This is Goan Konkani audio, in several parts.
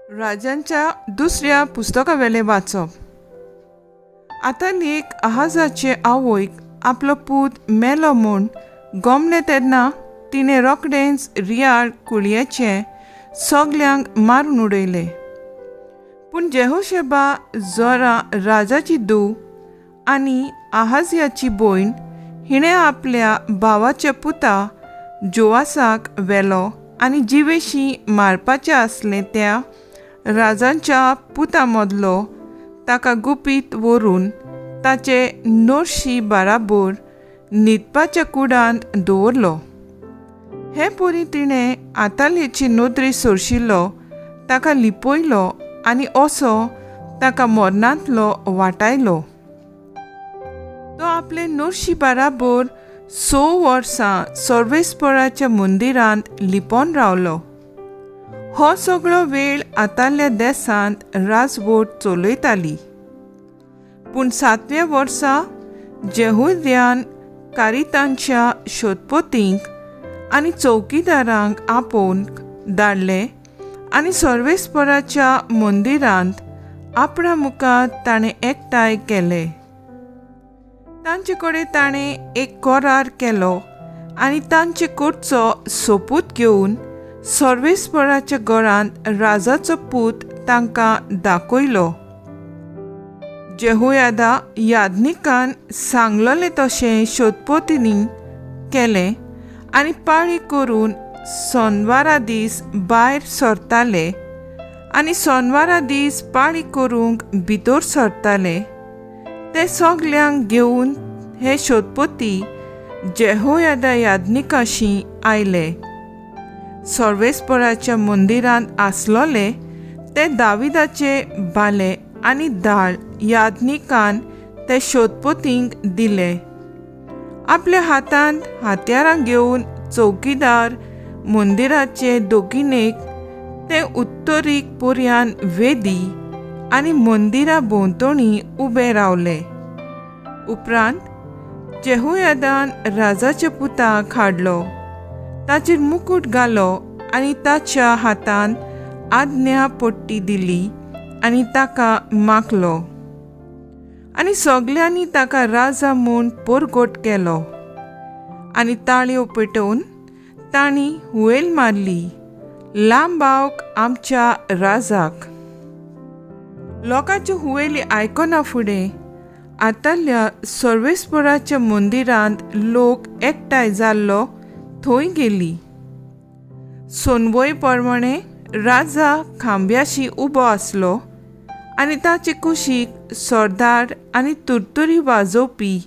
राजांच्या दुसऱ्या पुस्तकावेलें वाचप. आतां एक आहाजाचे आवयक आपलो पूत मेलो म्हूण गोमलें तेन्ना तिणें रोखडेंच रियाळ कुळयेचें सगल्यांक मारून उडयलें. पूण जेहोशेबा जोरा राजाची धूव आनी आहाजियाची भयण हिणें आपल्या भावाच्या पुता जोआसाक व्हेलो आनी जिवेशी मारपाचें आसलें त्या राजांच्या पुता मदलो ताका गुपीत व्हरून ताचे नर्शी बाराबोर न्हिदपाच्या कुडांत दवरलो. हे परी तिणें आतालेची नदरी सोरशिल्लो, ताका लिपयलो आनी असो ताका मरणांतलो वाटायलो. तो आपले नर्शी बाराबोर 6 वर्सां सर्वेस्पराच्या मंदिरांत लिपोन रावलो. हो सगळो वेळ आताल्या देशांत राजवट चलयताली. पूण 7व्या वर्सा जेहुद्यान कारितांच्या शोधपोतींक आनी चौकीदारांक आपोवन धाडले आनी सर्वेस्पराच्या मंदिरांत आपणा मुखार ताणें एकठांय केले. तांचे कडेन ताणें एक करार केलो आनी तांचे कडचो सोपूत घेवन सर्वेस्पराच्या घरांत राजाचो पूत तांकां दाखयलो. जेहुयादा याज्ञिकान सांगलेलें तशें शोधपोतींनी केलें आनी पाळी करून सोनवारा दीस भायर सरताले आनी सोनवारा दीस पाळी करूंक भितर सरताले. ते सगल्यांक घेवन हे शोधपोती जेहुयादा याज्ञिकाशी आयले. सर्वेस्पराच्या मंदिरांत आसलोले ते दाविदाचे बाले आनी दाळ याज्ञिकान ते शोधपोतींक दिले. आपल्या हातांत हत्यारां घेवन चौकीदार मंदिराचे दोगिनेक ते उत्तरीक पर्यान वेदी आनी मंदिरा भोंवतणी उबे रावले. उपरांत जेहुयादान राजाच्या पुताक हाडलो, ताचेर मुकूट घालो आनी ताच्या हातांत आज्ञा पट्टी दिली आनी ताका माखलो आनी सगल्यांनी ताका राजा म्हूण परगट केलो आनी ताळयो पेटोवन तांणी हुयेल मारली, लांबावक आमच्या राजाक. लोकांच्यो हुयेली आयकना फुडें आताल्या सर्वेस्पराच्या मंदिरांत लोक एकठांय जाल्लो थंय गेली. सोनवय प्रमाणे राजा खांब्याशी उबो आसलो आनी ताचे कुशीक सरदार आनी तुरतुरी वाजोवपी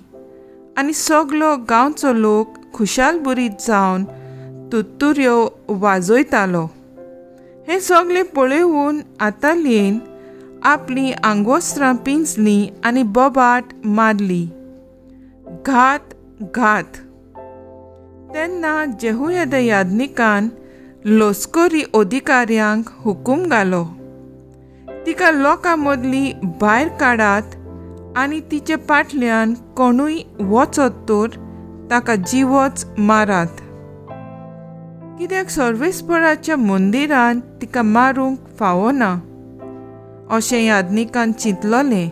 आनी सगलो गांवचो लोक खुशालभरीत जावन तुरतुऱ्यो वाजयतालो. हें सगळें पळोवन आतालेन आपलीं आंगवस्त्रां पिंजलीं आनी बोबाट मारली, घात घात. तेन्ना जेहुयादा याज्ञिकान लश्करी अधिकाऱ्यांक हुकूम घालो, तिका लोकां मदली भायर काडात आनी तिचे फाटल्यान कोणूय वचत तर ताका जिवोच मारात, कित्याक सर्वेस्पराच्या मंदिरांत तिका मारूंक फावना अशें याज्ञिकान चिंतलोलें.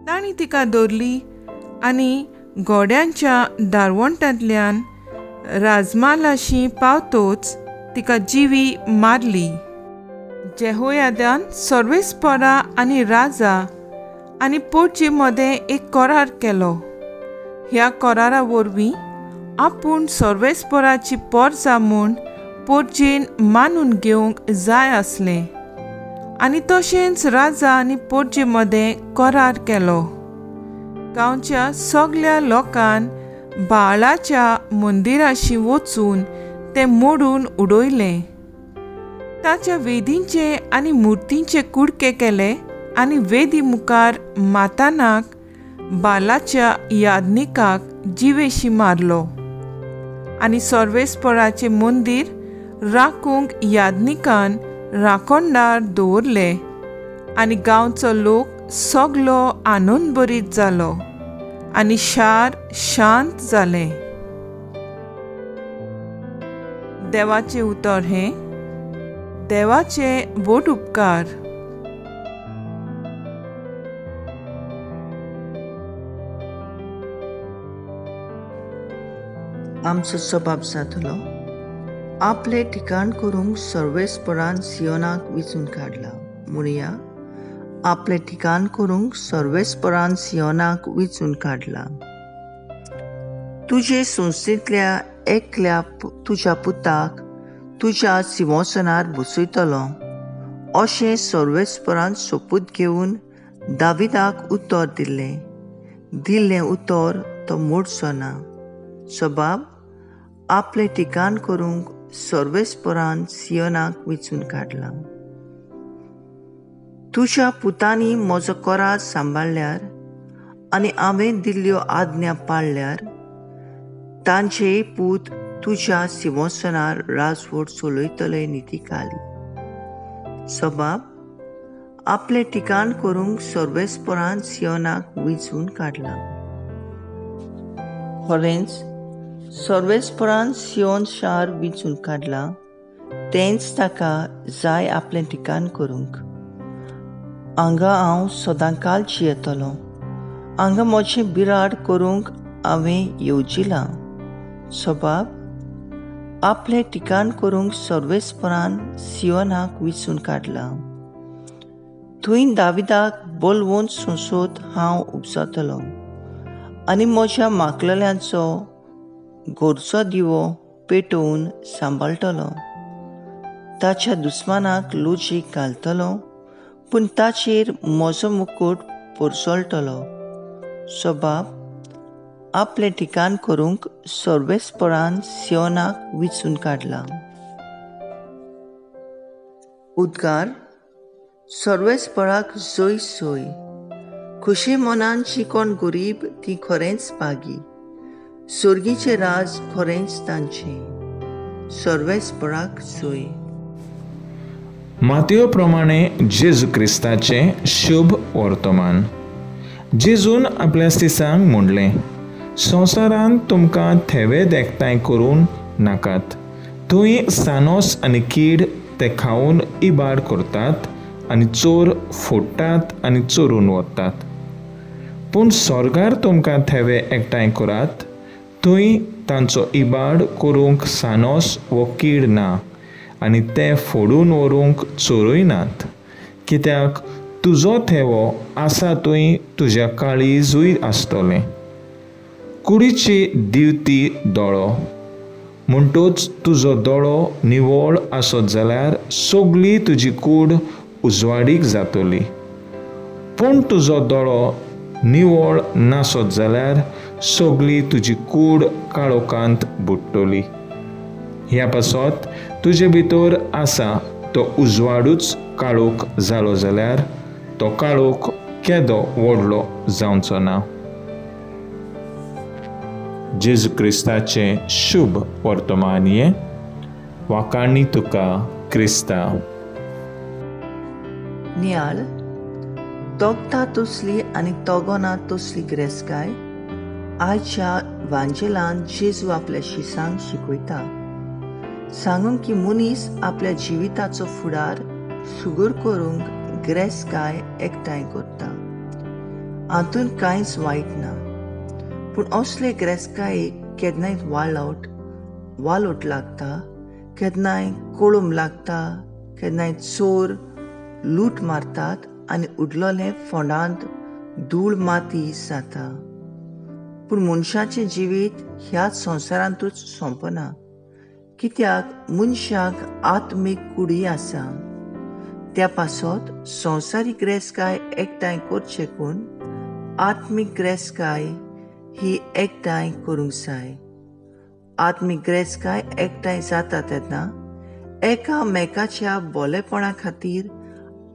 तांणी तिका धरली आनी घोड्यांच्या दारवंटांतल्यान राजमालाशी पावतोच तिका जिवी मारली. जेहुयादान सर्वेस्परा आनी राजा आनी पोर्ची मदें एक करार केलो. ह्या करारा वरवीं आपूण सर्वेस्पराची पोरजा म्हूण पोर्चीन मानून घेवंक जाय आसलें आनी तशेंच राजा आनी पोर्ची मदें करार केलो. गांवच्या सगल्या लोकान बाळाच्या मंदिराशी वचून तें मोडून उडयलें. ताच्या वेदींचे आनी मुर्तींचे कुडके केले आनी वेदी मुखार मातानाक बालाच्या याज्ञिकाक जिवेशी मारलो आनी सर्वेस्पराचें मंदीर राखूंक याज्ञिकान राखणदार दवरले आनी गांवचो लोक सगलो आनंदभरीत जालो आनी शार शांत जालें. देवाचें उतर हें देवाचे व्हड उपकार. आमचो सबाब जातलो आपले ठिकाण करूंक सर्वेस्परान सियोनाक विचून काडला. म्हणया, आपले ठिकाण करूंक सर्वेस्परान सियोनाक विचून काडला. तुजे संस्थेंतल्या एकल्या तुज्या पुताक तुज्या सिंवासनार बसयतलो अशें सर्वेस्परान सोपूत घेवन दाविदाक उतर दिल्लें. दिल्लें उतर तो मोडचो ना. सबाब आपलें ठिकाण करूंक सर्वेस्परान सियोनाक विचून काडला. तुज्या पुतांनी म्हजो करार सांबाळ्ळ्यार आनी हांवें दिल्ल्यो आज्ञा पाळ्ळ्यार तांचेय पूत तुज्या सिंवासनार राजवट चलयतले नितीकाली. सबाब आपलें ठिकाण करूंक सर्वेस्परान सियोनाक विचून काडला. खरेंच सर्वेस्परान सियोन शार विचून काडला, तेंच ताका जाय आपलें ठिकाण करूंक. हांगा हांव सदांकाल जियेतलो, हांगा म्हजें बिराड करूंक हांवें येवजिलां. सबाब आपलें ठिकाण करूंक सर्वेस्परान सियोनाक विचून काडला. थंय दाविदाक बलवंत संसद हांव उपजतलो आनी म्हज्या माकलल्यांचो घरचो दिवो पेटोवन सांबाळटलो. ताच्या दुस्मानाक लजेक घालतलो, पूण ताचेर म्हजो मुकूट परजळटलो. सबाब आपलें ठिकाण करूंक सर्वेस्परान सियोनाक विचून काडला. उद्गार सर्वेस्पराक जय सोय. खुशी मनान शिकोन गरीब ती खरेंच भागी. सोर्गीचें राज खरेंच तांचें. सर्वेस्पराक सोय. मातयो प्रमाणे जेजू क्रिस्ताचें शुभ वर्तमान. जेजून आपल्या सिसांक म्हणलें, संवसारांत तुमकां थेवे देखताय करून नाकात. थंय सानोस आनी कीड ते खावन इबाड करतात आनी चोर फोडटात आनी चोरून व्हरतात. पूण स्वर्गार तुमकां थेवे एकठांय करात, थंय तांचो इबाड करूंक सानोस वो कीड ना आनी ते फोडून व्हरूंक चोरूय नात. कित्याक तुजो थेवो आसा थंय तुज्या काळीजूय आसतलें. कुडीची दिवती दोळो, म्हणटूच तुजो दोळो निवळ आसत जाल्यार सगळी तुजी कूड उजवाडीक जातली. पूण तुजो दोळो निवळ नासत जाल्यार सगळी तुजी कूड काळोखांत बुडटली. ह्या पासत तुजे भितर आसा तो उजवाडूच काळोख जालो जाल्यार तो काळोख केदो व्हडलो जावचो ना. जेजू क्रिस्ताचें शुभ वर्तमान हें. वाखाणी तुका क्रिस्ता. नियाळ तोगता तसली आनी तोगना तसली गिरेस्तकाय आयच्या वांजेलान जेजू आपल्या शिसांक शिकयता. सांगूंक की मनीस आपल्या जिविताचो फुडार सुगूर करूंक गिरेस्तकाय एकठांय करता. हातूंत कांयच वायट ना, पूण असले गिरेस्तकायेक केन्नाय वालोट लागता, केन्नाय कोळंब लागता, केन्नाय चोर लूट मारतात आनी उडलोलें फोंडांत धूळ माती जाता. पूण मनशाचें जिवीत ह्याच संवसारांतूच सोंपना, कित्याक मनशाक आत्मीक कुडी आसा. त्या पासत संवसारीक गिरेस्तकाय एकठांय करचे कोण आत्मीक गिरेस्तकाय ही एकठांय करूंक जाय. आत्मीक गिरेस्तकाय एकठांय जाता तेन्ना एकामेकाच्या बोलेपणा खातीर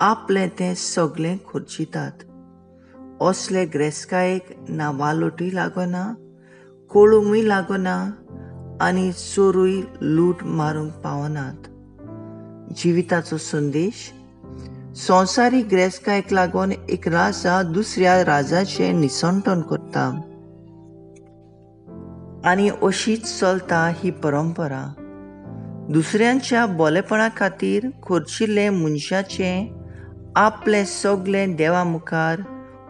आपलें तें सगळें खर्चितात. असले गिरेस्तकायेक ना वालोटूय लागना, कोळूमूय लागना आनी चोरूय लूट मारूंक पावनात. जिविताचो संदेश संवसारीक गिरेस्तकायेक लागून एक राजा दुसऱ्या राजाचें निसंटन करता आनी अशीच चलता ही परंपरा. दुसऱ्यांच्या बोलेपणा खातीर खर्चिल्लें मनशाचें आपलें सगलें देवा मुखार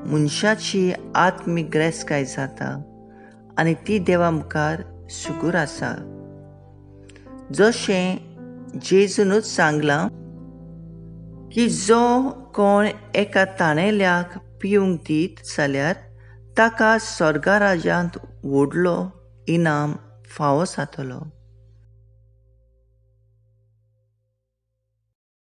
मनशाची आत्मीक ग्रेसकाय जाता आनी ती देवा मुखार सुगूर आसा. जशें जेजूनच सांगलां की जो कोण एका ताणेल्याक पिवंक दीत जाल्यार ताका स्वर्गा राज्यांत व्हडलो इनाम फावो जातलो.